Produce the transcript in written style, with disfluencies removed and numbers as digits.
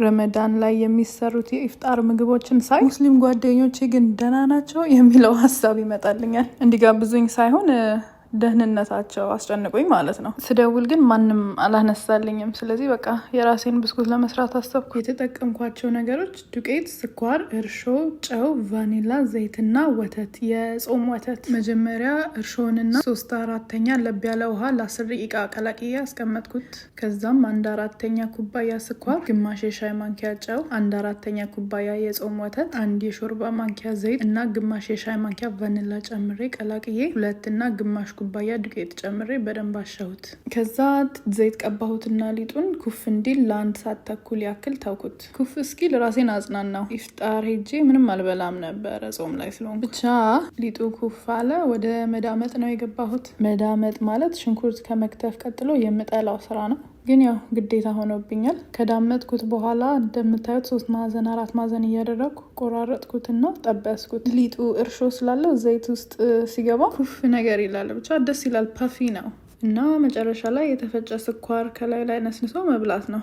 ረመዳን ላይ የሚሰሩት የኢፍጣር ምግቦችን ሳይ ሙስሊም ጓደኞቼ ግን ደህና ናቸው የሚለው ሀሳብ ይመጣልኛል። እንዲጋብዙኝ ሳይሆን ደህንነታቸው አስጨንቆኝ ማለት ነው። ስደውል ግን ማንም አላነሳልኝም። ስለዚህ በቃ የራሴን ብስኩት ለመስራት አሰብኩ። የተጠቀምኳቸው ነገሮች ዱቄት፣ ስኳር፣ እርሾ፣ ጨው፣ ቫኒላ፣ ዘይትና ወተት፣ የጾም ወተት። መጀመሪያ እርሾንና 3/4 ለብ ያለ ውሃ ለ10 ደቂቃ ቀላቅዬ አስቀመጥኩት። ከዛም 1/4 ኩባያ ስኳር፣ ግማሽ የሻይ ማንኪያ ጨው፣ 1/4 ኩባያ የጾም ወተት፣ 1 የሾርባ ማንኪያ ዘይት እና ግማሽ የሻይ ማንኪያ ቫኒላ ጨምሬ ቀላቅዬ 2.5 ኩባያ ዱቄት ጨምሬ በደንብ አሸሁት። ከዛ ዘይት ቀባሁትና ሊጡን ኩፍ እንዲል ለአንድ ሰዓት ተኩል ያክል ተውኩት። ኩፍ እስኪል ራሴን አጽናናሁ። ኢፍጣር ሄጄ ምንም አልበላም ነበረ ጾም ላይ ስለሆንኩ። ብቻ ሊጡ ኩፍ አለ። ወደ መዳመጥ ነው የገባሁት። መዳመጥ ማለት ሽንኩርት ከመክተፍ ቀጥሎ የምጠላው ስራ ነው። ግን ያው ግዴታ ሆኖብኛል። ከዳመጥኩት በኋላ እንደምታዩት ሶስት ማዕዘን፣ አራት ማዕዘን እያደረግኩ ቆራረጥኩትና ጠበስኩት። ሊጡ እርሾ ስላለው ዘይት ውስጥ ሲገባ ኩፍ ነገር ይላል። ብቻ ደስ ይላል። Puffy ነው እና መጨረሻ ላይ የተፈጨ ስኳር ከላይ ላይ ነስንሶ መብላት ነው።